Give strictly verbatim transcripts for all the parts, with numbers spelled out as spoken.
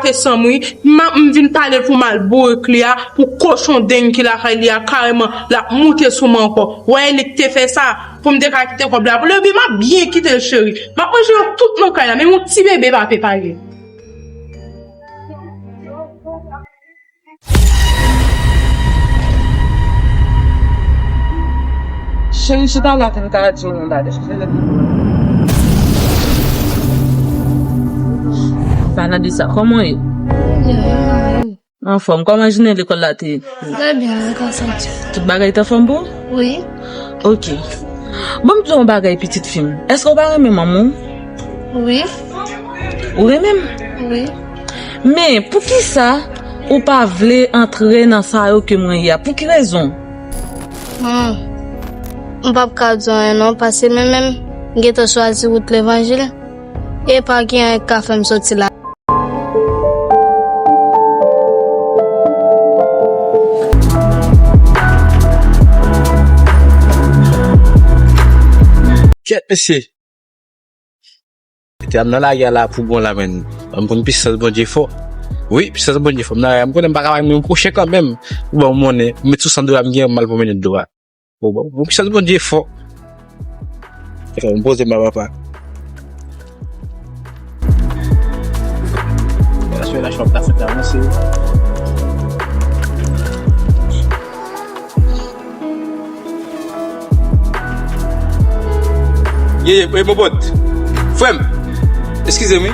Te sanm wi, m ap m vin pale l pou m al bourik li a, pou kochon deng ki lakay li a, kareman, l ap moute sou mwen ankò. Wè, e li k te fè sa, pou m te ka kite kòb la pou li, ebyen m ap byen kite l, cheri. M ap manje yo tout nan kay la, menm yon ti bebe pa pe pale. Cheri, chita la, m ka di w yon bagay. Palan de sa, kòman w ye? Byen, e ou menm? Anfòm, kòman jounen lekòl la te ye? Trè byen, mwen konsantre. Tout bagay te anfòm pou ou? Wi. Ok. Ban m di w yon bagay, pitit fi m. Èske w pa renmen manman w? Wi. Ou renmen m? Wi. Men, poukisa ou pa vle antre nan sa yo ke mwen ye a? Pou ki rezon? Hmm. M p ap ka di w anyen non, paske mwen menm, m gentan chwazi wout levanjil. E pa gen anyen k ka fè m soti la. Kèt, mesye. Mete m nan lari a la pou bon la, menn. M konn pisans Bondye fò. Wi, pisans Bondye fò. M nan lari a, m konnen m pa ka bay moun yon pwochen kanmenm. Ou ban m monnen, m met swasant dola m gen, m al pwomene dlo a. Bon, bon, bon, pisans Bondye fò. Fè m poze m a papa. Relasyon, relasyon ap ta fèt avanse. Ye, ye, ye, Mobot. Frè m, eskize m, wi.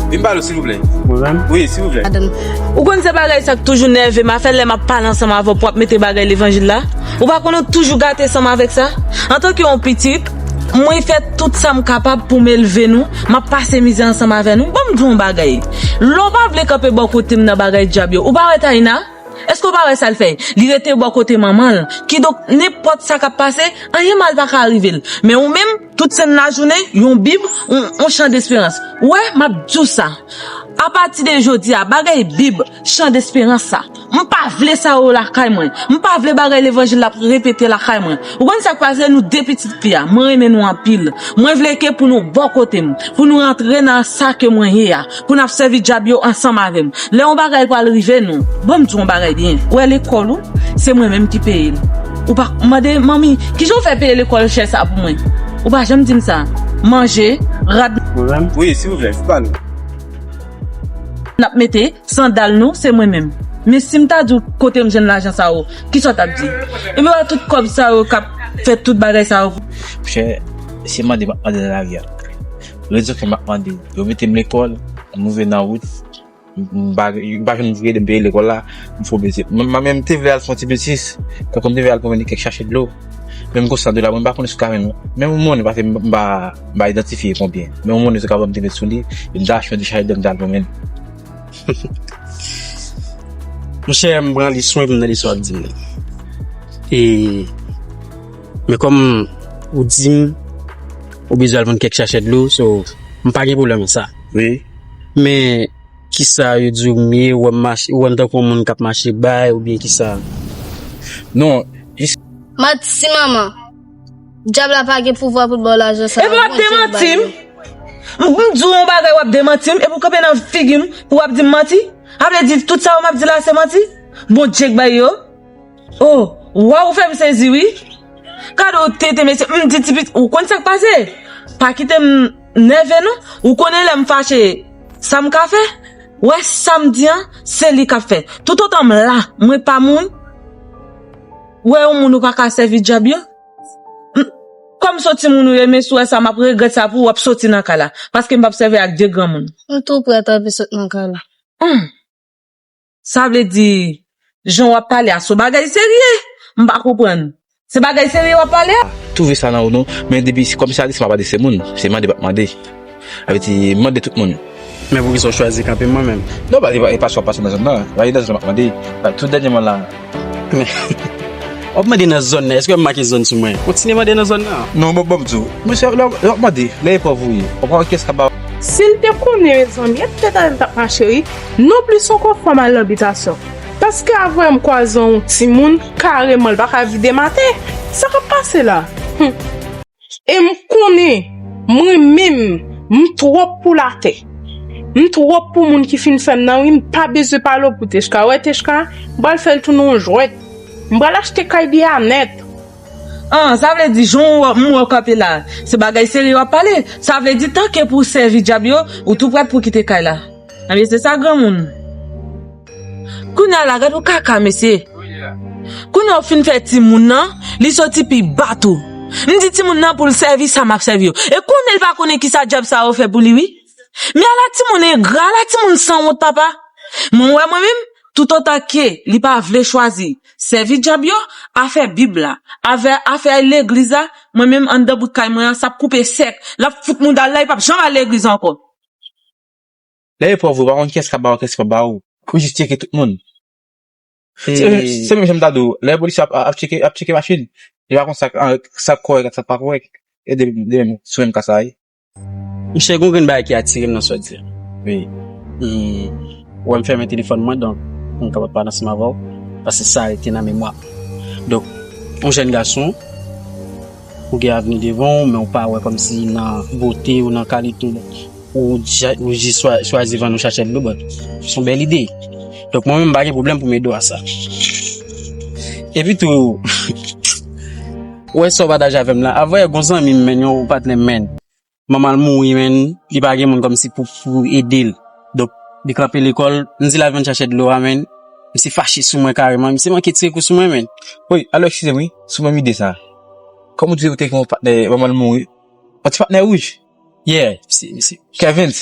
Vin pale w, silvouplè. Pwoblèm? Wi, silvouplè. Madanm. Ou konn se bagay sa k toujou nève m, afè lè m ap pale ansanm avè w pou w ap mete bagay levanjil la. Ou pa konn ou toujou gate san m avèk sa? Antanke yon pitit, mwen fè tout sa m kapab pou m elve nou, m ap pase mizè ansanm avè nou. Ban m di w yon bagay. Lè w pa vle kanpe bò kote m nan bagay dyab yo, ou pa wè Taina? Èske w pa wè sa l fè? Li rete bò kote manman l. Kidonk, nenpòt sa k ap pase, anyen mal pa ka rive l. Men ou menm, tout sèn lajounen, yon Bib, yon, yon chan desperans. Ou wè, m ap di w sa. Apati de jodi a, bagay Bib, chan desperans sa, m pa vle sa yo lakay mwen. M pa vle bagay levanjil la ap repete lakay mwen. Ou konn sa k pase, nou de pitit fi a, mwen renmen nou anpil. Mwen vle ke pou nou bò kote m, pou nou rantre nan sa ke mwen ye a, pou n ap sèvi dyab yo ansanm avè m. Lè yon bagay pral rive nou, ban m di w yon bagay byen. Ou wè lekòl ou, se mwen menm ki peye l. Ou pa mande, "Manmi, kijan w fè peye lekòl chè sa pou mwen?" Ou pa janm di m sa. Manje, rad. Pwoblèm? Wi, silvouplè, fè pale. N ap mete, sandal nou, se mwen menm. Men si m ta di w kote m jwenn lajan sa yo, kisa w t ap di? Epi wè tout kòb sa yo k ap fè tout bagay sa yo. Monchè, se mande m ap mande nan lari a. Rezon fè m ap mande. Yo mete m lekòl, m rive nan wout, m, m pa, m pa jwenn ki ede m peye lekòl la, m fè obezi. Mwen, mwen menm, m te vle al fè yon ti betis, tankou m te vle al pwomene kèk chache dlo. Menm konsa, de la, mwen pa konn si w ka jwenn menm yon monnen, paske m pa, m pa idantifye konbyen. Menm yon monnen, se kapab m te met sou li, epi m ta achte yon ti chaje dlo, m ta al pwomene. Monchè, m pran li swen pou m tande sa w ap di m nan. E, men kòm ou di m, ou bezwen al vann kèk chache dlo, so, m pa gen pwoblèm ak sa. Wi. Men, kisa yo di w m ye, ou wè m mache, ou wè m tankou yon moun k ap mache bay, oubyen kisa? Non, jis. Manti manman. Dyab la pa gen pouvwa pou l ba w lajan sa. Epi w ap demanti m. M, m di w yon bagay, w ap demanti m, epi w kanpe nan figi m pou w ap di m manti. A vle di tout sa yo m ap di la se manti? Bondye k bay yo? Oh, waw, ou fè m sezi wi. Gade w tenten mesye, m di ti pitit, ou konn sa k pase? Pa kite m nève non. Ou konnen lè m fache, sa m ka fè? Wè sa m di an, se li k ap fè. Toutotan m la, mwen pa mouri. Wè yon moun ou pa ka sèvi dyab yo. M, kòm se yon timoun ou ye, men si w wè sa, m ap regrèt sa pou w, w ap soti nan kay la. Paske m p ap sèvi ak de granmoun. M tou prèt anvi sot nan kay la. Hum. Sa vle di, jan w ap pale a, se yon bagay serye? M pa konprann. Se bagay serye w ap pale a? Twouve sa nan ou non, men depi si kòm se adrese m ap adrese moun, se mande m ap mande. Sa vle di, mande tout moun. Men poukisa w chwazi kanpe mwen menm? Non, pa, e pa, e pa sou ap pase nan zòn nan. Pa gen nan zòn m ap mande. Tout dènyèman la. Men, w ap mande nan zòn nan, èske w make zòn sou mwen? Kontinye mande nan zòn nan. Non, bon, bon, m di w. Mesye, lè w, lè w ap mande, lè e pòv ou ye. W ap wè kiyès k ap ba w. Si l te konnen, mezanmi, e petèt avè m t ap mache, wi. Non plis ankò, fò m al nan bitasyon. Paske avè m kwaze yon timoun, kareman, l pa ka vide m atè. Sa k ap pase la? Hum. E m konnen, mwen menm, m twòp pou latè. M twòp pou moun ki fin fè m nan, wi, m pa bezwen pale w pou Techka. Wè Techka, m pral fè l tounen yon jwèt. M pral achte kay li a nèt. An, sa vle di, jan w wè, m wè w kanpe la, se bagay serye w ap pale. Sa vle di, tanke pou w sèvi dyab yo, ou tou prèt pou w kite kay la. Ebyen, se sa, granmoun. Kounye a la, gad yon kaka, mesye. Kounye a w fin fè timoun nan, li soti pi ba tou. M di timoun nan pou l sèvi sa m ap sèvi yo. E konnen l pa konnen kisa dyab sa yo fè pou li, wi. Men ala timoun engra, ala timoun sanwont, papa. Mwen wè mwen menm, toutotan ke li pa vle chwazi sèvi dyab yo, afè Bib la, afè, afè legliz la, mwen menm anndan bout kay mwen an, sa ap koupe sèk. L ap fout mouda l la, li p ap janm al legliz ankò. Lè yo pòv, ou pa konn kiyès k ap ba w, kiyès k ap ba w. Ou jis tcheke tout moun. Se, se menm jan m ta di w, lè polisye ap, ap tcheke, ap tcheke machin, li pa konn sa, sa k kòrèk ak sa k pa kòrèk. E de, de menm, sou menm ka sa a ye. Misye, gen yon grenn bagay ki atire m nan sa w di a. Wi. Hmm, ou wè m fèmen telefòn mwen, donk, pou m kapab pale ansanm avè w, paske sa rete nan memwa m. Donk, yon jèn gason, ou gen avni devan w, men ou pa wè kòmsi nan bote ou nan kalite w, ou ja-, ou jis chwa-, chwazi vann ou chachèt dlo, bon, se yon bèl ide. Donk, mwen menm, m pa gen pwoblèm pou m ede w a sa. Epi tou, ou wè sa w pataje avè m la, avè yon zanmi m, menn, yon patnè m, menn. Manman l mouri, menn, li pa gen moun kòmsi pou, pou ede l. Donk, li kanpe lekòl, m di l al vann chachèt dlo a, menn. Misye fache sou mwen kareman, misye manke tire kou sou mwen, menn. Wi, alò, eskize m, wi, sou menm ide sa a. Kòm ou di ou te gen yon patnè, manman l mouri, yon ti patnè wouj. Yeah, misye, misye. Kevin.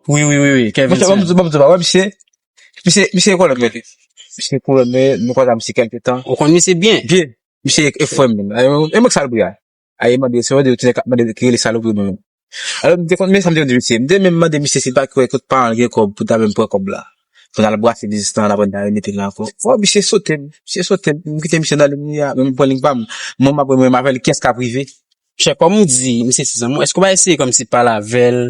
Wi, wi, wi, wi, Kevin. Monchè, ban m di, ban m di, wè, misye, misye, misye pwoblèm, menn. Misye pwoblèm, menn, nou kwaze a misye kèlke tan. Ou konn misye byen? Byen. Misye e frè m, menn. E mwen k sa l pou y a. Ay, mande, se mande, ou te ka mande ki rele salopri mwen menm. Alò, m te konn, men sa m te konn di misye. M te menm mande misye si l pa kwè kot paran l gen kòb pou ta menm pran kòb la. Pou n al brase biznis lan, apre n ta remete l ankò. Fò misye sote m, misye sote m. M kite misye nan liy li a, men m pran liy pa m. Mwen, m ap mwen menm avè l, kiyès k ap rive? Chè, kòm ou di, misye se zanmi w, èske w pa eseye kòmsi pale avè l?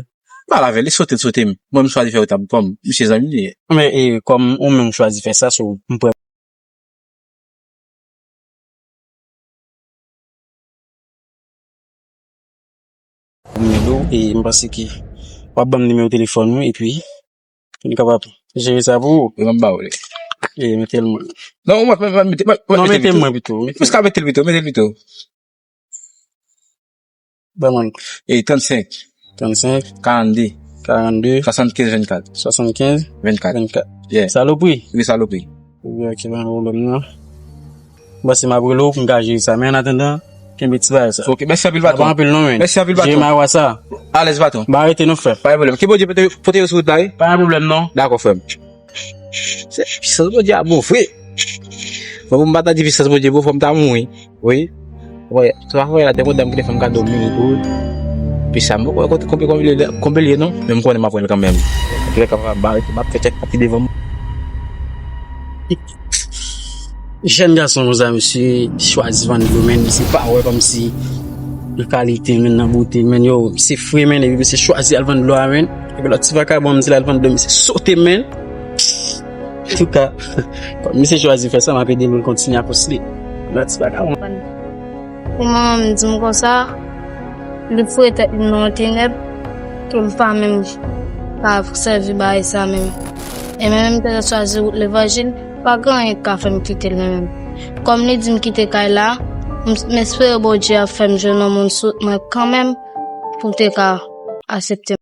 Pale avè l, li sote l, sote m. Mwen, m chwazi fè wout la pou kò m. Misye zanmi m li ye. Men, e, kòm ou menm chwazi fè sa, so, m prè. Pou m ede w, e m panse ke w ap ban m nimewo telefòn ou, epi pou n kapab jere sa pou ou. E m ap ba w li. E mete l mwen. Non, mwen, mwen, mwen, mete, mwen, mwen, non, mete l mete l pito. Mwen pito, mete l pito. Mwen ka mete l pito, mete l pito. Ban mwen. E trannsenk. Trannsenk. Karannde. Karannde. Swasannkenz vennkat. Swasannkenz. Vennkat. Vennkat. Yeah. Salopri. Wi, salopri. Wi, ok, pa gen pwoblèm non. Bon, se m ap rele w pou m ka jere sa. Men an atandan, kenbe ti bagay sa. Ok, mèsi anpil, patwon. Pa anpil non, men. Mèsi anpil, patwon. Jere mawa sa. Alèz, patwon. Ba rete non, frè. Pa gen pwoblèm. Ke Bondye pote, pote yo sou wout la, wi. Pa gen pwoblèm non. Dakò, frè m. Se pisans Bondye a bon vre. Mwen, pou m pa ta di pisans Bondye bon, fò m ta mouri. Wi. Wè, sa fè la, te kontan m kite fanm ka dòmi tou. Pi sa, m poko wè konbyen, konbyen, konbyen l ye non, men m konnen m ap wè l kanmenm. Antoulèka, m ap bare, m ap fè tchèk pati devan m. Jèn gason konsa, misye chwazi vann dlo, men misye pa wè kòmsi nan kalite, men nan bote, men yo, misye fre, men epi misye chwazi al vann dlo a, men. Epi lòt ti vakabon, m di l al vann dlo, misye sote, men. Antouka, kòm misye chwazi fè sa, m ap ede l pou l kontinye ak kous li. Lòt ti vakabon. Pou manman m di m konsa, li foure tèt li nan yon tenèb, ke m pa menm ka sèvi bagay sa menm. E menm m te chwazi wout levanjil, pa gen anyen k ka fè m kite l menm. Kòm li di m kite kay la, m, m espere Bondye ap fè m jwenn yon moun sou wout mwen kanmenm, pou m te ka aksepte.